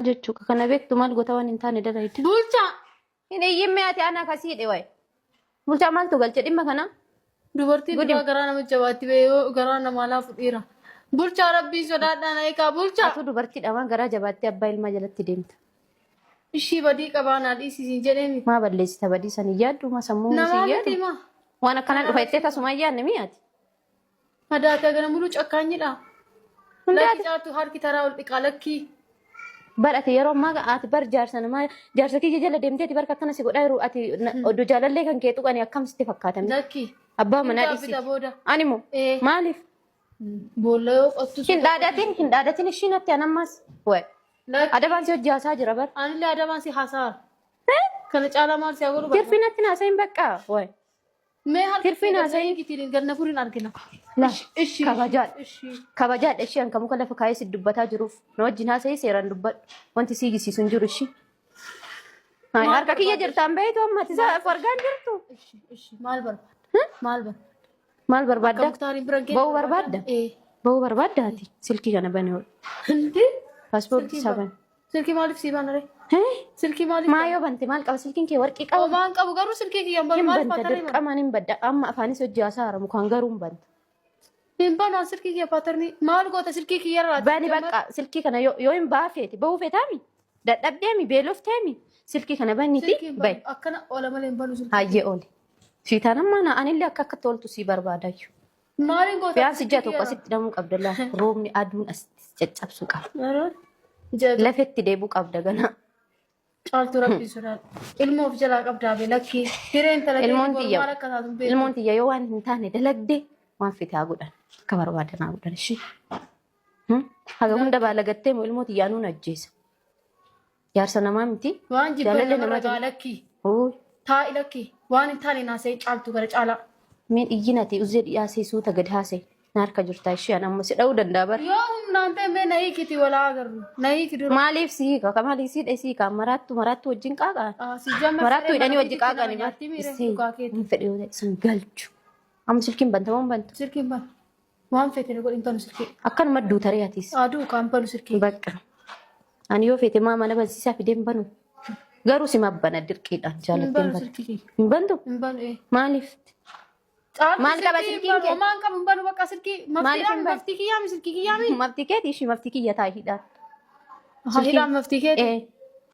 Jechuudha. Kana beektu maal goota waan hin taane dalagde. Bulchaa! Hin iyyimmee ati ana akkasii hidhe wayi. Bulchaa maaltu galche dhimma kana? Dubartiin Gudi. duraa garaa nama jabaatti bee yoo garaa namaa laafu dhiira. Bulchaa rabbii sodaadhaan eegaa bulchaa. Atuu dubartiidha waan garaa jabaattee abbaa ilmaa jalatti deemta. Ishii badii qabaa naa dhiisisiin jedhee miti. Maa balleessita badii san hin yaaddu maa sammuu si Namaa hin miti yaadu. maa. Waan akkanaan dhufa jettee tasuma hin yaadne mi'aati. Madaatee gana muluu cakkaanyidha. Hundaati. Lakki caatu harki taraa ol dhiqaa lakkii. Bar ati yeroo ammaa ati bar jaarsa namaa jaarsa kiyya jala deemtee ati barka akkana si godhaa yeroo ati oduu jaalallee kan kee tuqanii akkam sitti fakkaatame. Lakkii. Abbaa manaa Hin dhiisi. gaabbita booda. Ani moo Ee. maaliif? Boolla yoo qottu Hin dhaadatin hin dhaadatin ishiin atti an ammas. Wayi. Lakki. Adabaan si hojii haasaa jira bar. Anillee adabaan si haasaa. Kana caalaa maal si haa godhu Tirfiin atti naasayin bakka. Wayi. Mee harka Tirfiin kee haasa'i. gad hiikitiin gad na furiin argina. La, Ishi. kabajaadha. Ishi. Kabajaadha ishee an muka lafa kaayee si dubbataa jiruuf. Na wajjin haasa'ii seeraan dubbadhu. Wanti si gisiisu hin jiru ishii. Hayi, Maal harka kiyya barbaadda? jirtaan beektu amma ati isa argaa hin jirtu. Ishi. Ishi. Maal barbaadda? Maal barbaadda? Maal Akka barbaadda? Muktaariin biran keenya Ba'uu barbaadda? Ee. Ba'uu barbaadda ati? Silkii kana bane oolu. Hindi. Paaspoortii Silkii isaa bane. bane. Silkii maaliif sii bana ree? Hee? Silkii maaliif? Maa yoo bante maal qaba? Silkiin kee warqii qaba. Homaan qabu garuu silkii kiyyan banu Hin maaliif banta paatarrii bana? dirqamaan hin badda. Amma afaanis hojii haasaa haramu kan garuu hin banta. Hin banu silkii kiyya paatarrii maal goota silkii kiyya irraa? Bani bakka silkii kana yoo hin baafeeti bahuu feetaami? Dadhabdeemi beelofteemi? Silkii kana baniiti Silkii hin bahi. banu akkana oola malee hin banu silkii. Hayyee oole. Siitaan amma na anillee akka akkatti ooltu sii barbaadayyu. Maaliin goota? Biyaan ji'a tokko asitti hidhamuu qabda laa. Roobni aduun asitti caccabsuu qaba. Ji'a tokko. Lafetti deebuu qabda ganaa. Caaltuu rabbii sodaadhu. Ilmoo of jalaa qabdaa bee lakkii. Hiree intala keetii Ilmoon boru tiyya maal akka taatu hin beektu. ilmoon tiyya yoo waan hin taane dalagde waan fite haa godhan. Akka barbaadan haa godhan ishee. Haga hunda baalagattee moo ilmoo tiyyaa nuun ajjeesa. Jaarsa namaa miti. Waan jibban Jaalallee namarra namaa gaa jala. lakkii. Ooy. Taa'i lakkii. Waan hin taane naasa'ii caaltuu gara caalaa. Meen iyyin ati uzee dhiyaasee suuta gad haasee. Na harka jirtaa ishee an amma si dha'uu danda'a bar. Yoo humnaan ta'e mee na hiikiti walaa agarru. Na hiiki dura. Maaliif si hiika? Ka maaliif si hidhe si hiika? Maraattu maraattu wajjin qaaqaa. Ah, si jamma Maraattu saree hidhanii mana wajji ofiitti nama qaaqani bar. nyaatti miire Isee dhugaa keeti. hin fedhe yoo ta'e sin galchu. Amma silkiin bantamoo hin bantu. Silkiin banu. Waan feete na godhi hin banu silkii. Akkanuma duutaree atis. Aduu kaan banu silkii. Bakka. Ani yoo feete maa mana bansiisaa fidee hin banu. Garuu si mabbana dirqiidhaan Hin jaalattee hin banu bantu. silkii kiyya. Hin bantu? Hin banu ee. Maaliif? Caaltu Maal qaba silkii hin silkiin banu. kee? Homaan qabu hin banu bakka silkii. Maaliif Maftiidhaan hin banu? maftii kiyyaami silkii kiyyaami. Maftii keeti ishii maftii kiyya taa'e hidhaan. Haa hidhaan maftii keeti. Ee.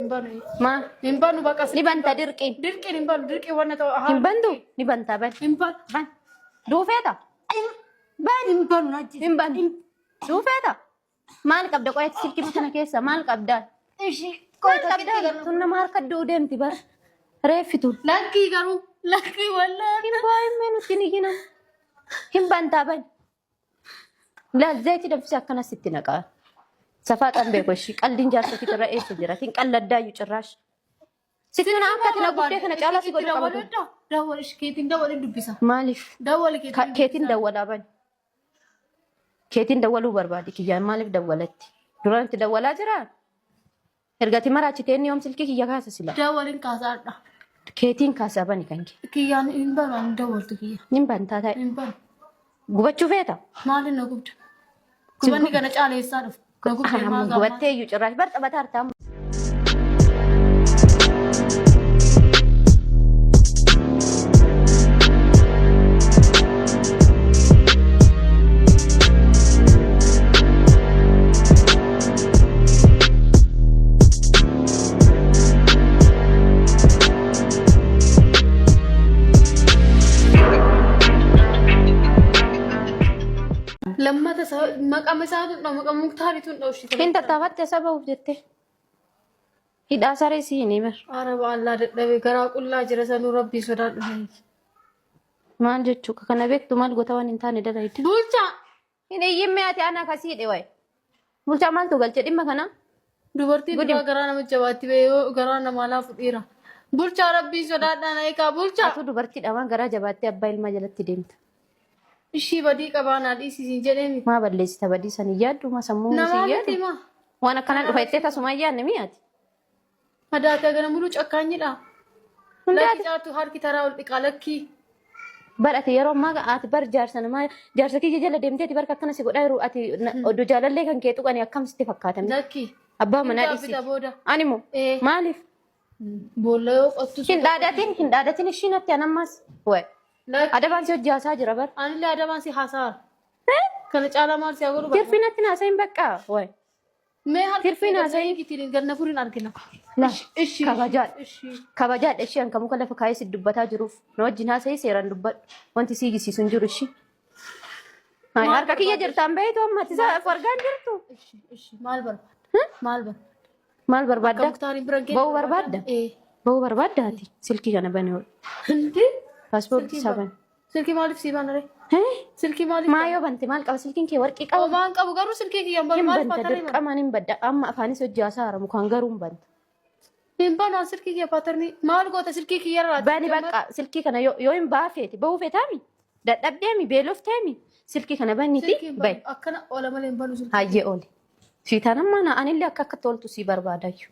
Hin banu ee. Maa? Hin banu bakka Ni silkii. banta dirqiin. Dirqiin hin banu dirqiin wanna ta'u. Hin bantu? Ni bantaa ban. Hin banu. Ban. Duufeeta? Ban. Hin banu na ajjeesa. Hin banu. Duufeeta? Maal qabda qoyatti silkii kana keessa maal qabda? Ishii Maal qabda? Tun nama harka du'u deemti bar. Reeffi tun. Lakkii garuu lakkii wallaahi. Hin boo'in mee nutti ni hina. Hin bantaa ban. Laal zayitii danfisee akkana sitti naqaa. Safaa xan beeku ishii qaldiin jaarsa ofiitirra eessa jira? Tin qalladaayyuu cirraash. Sitti na akka ati na guddee kana caalaa si godhu qaba. kun. Dawwal ishi keetiin dawwalin dubbisa. Maaliif? Dawwali keetiin. Keetiin dawwalaa bani. Keetiin dawwaluu barbaadi kiyyaan maaliif dawwalatti? Duraan itti dawwalaa jiraa? Erga ati maraachitee inni yoom silkii kiyya kaasa sila? Dawwalin kaasaadha. Keetiin kaasaa bani kan kee. Kiyyaan hin banu ani dawwaltu kiyya. Nin bantaa ta'e. Hin banu. Gubachuu feeta? Maaliin na gubda? Gubanni kana caaleessaa dhufu. Na gubdee maal gaammaa? Gubattee iyyuu cirraash bar taphataa hartaa. Lammata maqama isaatu hin dhawu maqama muktaaritu hin dhawu ishii. Hin tattaafatte sababuuf jettee. Hidhaa saree si hin himir. Araba Allah dadhabee garaa qullaa jira sanuu rabbii sodaadhu. Maal jechuu kana beektu maal goota waan hin taane dalagde. Bulchaa Hin iyyimmee ati ana akkasii hidhe wayi. Bulchaa maaltu galche dhimma kana? Dubartiin Gudi. duraa garaa nama jabaatti bee yoo garaa namaa laafu dhiira. Bulchaa rabbii sodaadhaan eegaa bulchaa. Atuu dubartiidha waan garaa jabaattee abbaa ilmaa jalatti deemta. Ishii badii qabaa naa dhiisisiin jedhee miti. Maa balleessita badii san hin yaaddu maa sammuu si Namaa hin miti yaadu. maa. Waan akkanaan dhufa jettee tasuma hin yaadne mi'aati. Madaatee gana muluu cakkaanyidha. Hundaati. Lakki caatu harki taraa ol dhiqaa lakkii. Bar ati yeroo ammaa ati bar jaarsa namaa jaarsa kiyya jala deemtee ati barka akkana si godhaa jiru ati oduu jaalallee kan kee tuqanii akkam sitti fakkaatan? Lakki. Abbaa manaa Hin dhiisi. gaaffita booda. Ani moo Ee. maaliif? Boolla yoo qottu. Hin dhaadatin hin dhaadatin ishiin atti anammas. Way. Lakki. Adabaan si hojii haasaa jira bar. Anillee adabaan si haasaa. Kana caalaa maal si haa godhu barbaada? Tirfiin atti naasayin bakka. Way. Mee harka Tirfiin haasayin. Tirfiin ganna furiin argina. La. Ishi. Kabajaadha. Ishi. Kabajaadha ishee an kamuu kan lafa kaayee si dubbataa jiruuf. Na wajjin haasa'ii seeraan dubbadhu. Wanti si hiigisiisu hin jiru ishii. Hai, Maal harka kiyya barbaadda? jirtaan beektu amma ati isa argaa hin jirtu. Ishi. Ishi. Maal barbaadda? Maal barbaadda? Maal Akka barbaadda? Muktaariin biran keenya Ba'uu barbaadda? Ee. Ba'uu barbaadda ati? Silkii kana bani oolu. Hindi. Paaspoortii isaa bani. Silkii maaliif sii bana ree? Hee? Silkii maaliif? Maa yoo bante maal qaba? Silkiin kee warqii qaba. Homaan qabu garuu silkii kiyyaan banu Hin maaliif banta paatarnii bana? dirqamaan hin badda. Amma afaanis hojii haasaa haramu kan garuu hin banta. Hin banu an silkii kiyya paatarnii maal goota silkii kiyyarraa? Bani bakka silkii kana yoo hin baafeeti bahuu feetaami? Dadhabdeemi beelofteemi? Silkii kana baniiti Silkii hin bahi. banu akkana oola malee hin banu silkii. Hayyee oole. Siitaan amma na anillee akka akka toltu sii barbaadayyu.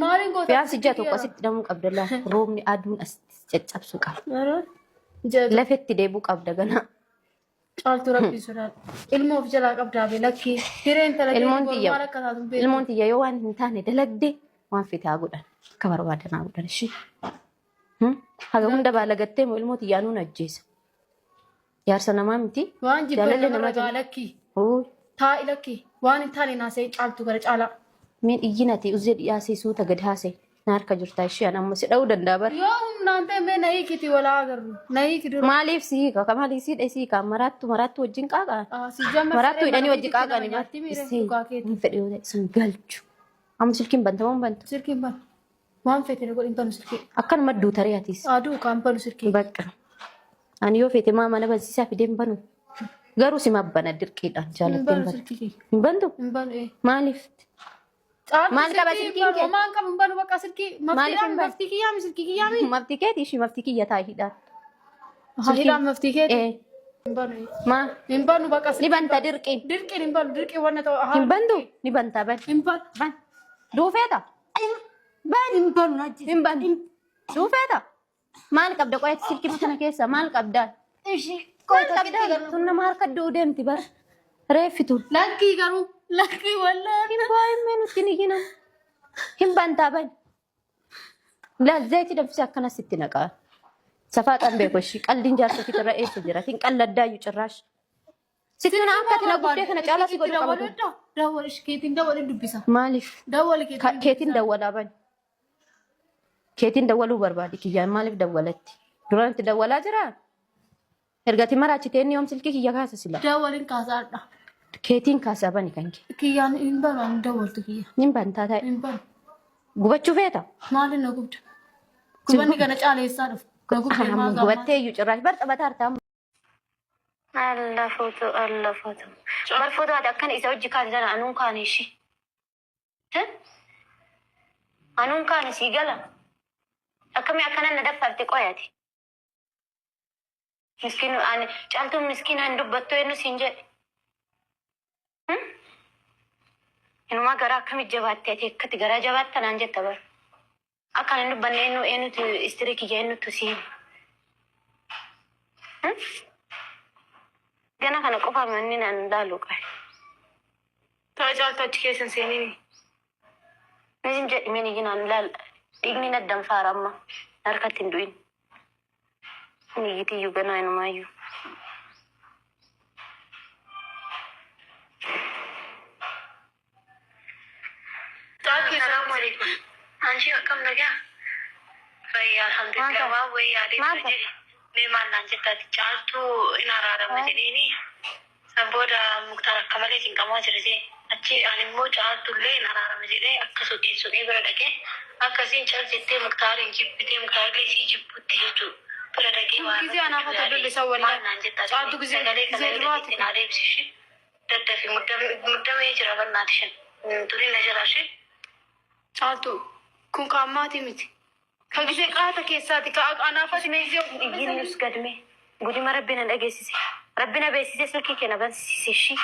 Maaliin goota? Biyaan ji'a tokko asitti hidhamuu qabda laa. Roobni aduun asitti caccabsuu qaba. Lafetti deebuu qabda ganaa. Caaltuu rabbii sodaadhu. Ilmoo of jalaa qabdaa bee lakkii. Hireen tala Ilmoon tiyya maal akka taatu hin beektu. ilmoon tiyya yoo waan hin taane dalagde waan fite haa godhan. Akka barbaadan haa godhan ishee. Haga hunda baalagattee moo ilmoo tiyyaa nuun ajjeesa. Jaarsa namaa miti. Waan jibban Jaalallee namarra namaa gaa jala. lakkii. Oo, Taa'i lakkii. Waan hin taane naasee caaltuu gara caalaa. Meen iyyinati uzee dhiyaasee suuta gad haasee. Na harka jirta ishee an amma si dha'uu danda'a bara. Yoo humnaan ta'e mee na hiikiti walaa agarru. Na hiiki dura. Maaliif si hiika? Maaliif si hidha si hiika? Maraattu maraattu wajjin qaaqaa. Si jamma Maraattu fedhee hidhanii mana wajji ofiitti nama qaaqani bar. nyaatti miire Isee dhugaa keeti. hin fedhe yoo ta'e sun galchu. Amma silkiin bantamoo hin bantu. Silkiin banu. Waan feete na godhi hin banu silkii. Akkanuma duutaree atiis. Aduu kaan banu silkii. Bakka. Ani yoo feete maa mana bansiisaa fidee hin banu. Garuu si mabbana dirqiidhaan Hin jaalattee hin banu bantu. silkii kiyya. Hin bantu? Hin banu ee. Maaliif? Caaltu Maal qaba silkii hin silkiin banu. kee? Homaan qabu hin banu bakka silkii. Maaliif Maftiidhaan hin banu? maftii kiyyaami silkii kiyyaami. Maftii keeti ishii maftii kiyya taa'e hidhaan. Haa hidhaan maftii keeti. Ee. Hin banu ee. Maa? Hin banu bakka Ni silkii. banta dirqiin. Dirqiin hin banu dirqiin wanna ta'u. Haa Hin bantu? Ni banta ban. hin banu. Ban. Duufeeta? Ban. Hin banu na Hin bantu. Duufeeta? Maal qabda qoyatti silkii kana keessa maal qabdaa? Ishii Maal qabdaa? Tun nama harka du'u deemti bar. Reeffi tun. Lakkii garuu lakkii wallaahi. Hin baay'een mee nutti ni hinan. Hin bantaa ban. Laal zayitii danfisee akkana sitti naqaa. Safaaxaan beeku ishii qaldiin jaarsa ofiitirra eessa jira? Hin qalladaayyuu cirraash. Sitti na akka ati na gubdee kana caalaa si godhu qaba. Dawwal keetiin dawwalin dubbisa. Maaliif? Dawwal keetiin Keetiin dawwalaa bani. Keetiin dawwaluu barbaadi kiyyaan maaliif dawwalatti? Duraan itti dawwalaa jiraa? Ergati maraachitee inni yoom silkii kiyya kaasa sila? Dawwalin kaasaadha. Keetiin kaasaa bani kan kee. Kiyyaan hin banu ani dawwaltu kiyya. Nin bantaa ta'e. Hin banu. Gubachuu feeta? Maaliin na gubda? Gubanni kana caaleessaa dhufu. Na gubdee maal gaammaa? Gubattee iyyuu cirraash bar taphataa hartaa. Alla foto, alla foto. Bar foto ati akkana isa hojii kaase sana anuun kaane ishii. Anuun kaane sii gala. Akkamii akkana na daffarte qoyati. Miskiin ani caaltuun miskiin ani dubbattu eenyu siin jedhe. Inumaa garaa akkamii jabaatte ati akkati garaa jabaatta naan jetta bar. Akka ani hin dubbanne eenyu eenyutu istirii kiyya eenyutu sii hime. Gana kana qofa manni naan laalu qabe. Taa caaltu achi keessa hin seenini. Nizim jedhi meni ginaan laal dhiigni naddan faara amma harkatti hin du'in. Niyyitiyyuu ganaa inumaayyuu. Assalamu alaikum. Anshi akkam nagaa? Fayyaa alhamdulillah. Waan wayii yaadee Maal ture jedhe. Mee maal naan jettaati caaltuu hin araarama jedheeni. San booda Muktaar akka malee cinqamaa jira jee. Achi ani immoo caaltullee hin araarama jedhee akka suphee suphee bira dhaqee akkasiin cal jettee Muktaariin jibbitee Muktaarillee sii jibbutti jechuudha. Bira dhaqee Kun waa gisee anaaf irratti haa yaadee isa maal wallaahi. naan jettaati. Caaltu gisee Sagalee kana gisee yoo duraati. dhageette naa deebisishi. Daddafi muddamee jira barnaati shin. Turii na jalaa shin. Caaltu kun ka ammaati miti. Ka gisee qaata keessaati ka anaaf ati gisee Iyyinnus gadme. Gudima rabbi na dhageessise. Rabbi na beeksise silkii kee na bansiise ishii.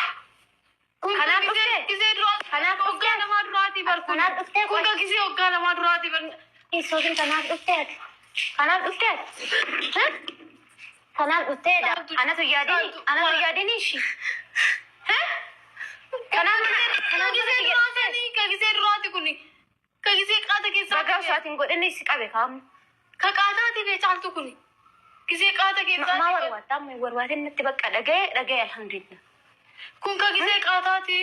Kun ka Kanaaf gisee dhuftee? gisee duraati. Kanaaf Waggaa dhuftee? lamaa duraati bar kun. Kanaaf dhuftee Kun qoy. ka gisee waggaa lamaa duraati bar. Soosin kanaaf dhuftee ati. Kanaaf dhuftee ati. Kanaaf dhufteedha. Caaltu- Anatu yaadini Caaltu- anatu yaadini ishii. Kanaaf Ka gisee duraati ka gisee duraati kuni ka gisee qaata Baga keessaati usaatiin godhinni si qabe kaamu. ka qaataati bee caaltu kuni gisee qaata Maa keessaati warwaattaa warwaatiin natti bakka dhaga'e dhaga'e alhamdulillah. kun ka gisee qaataati.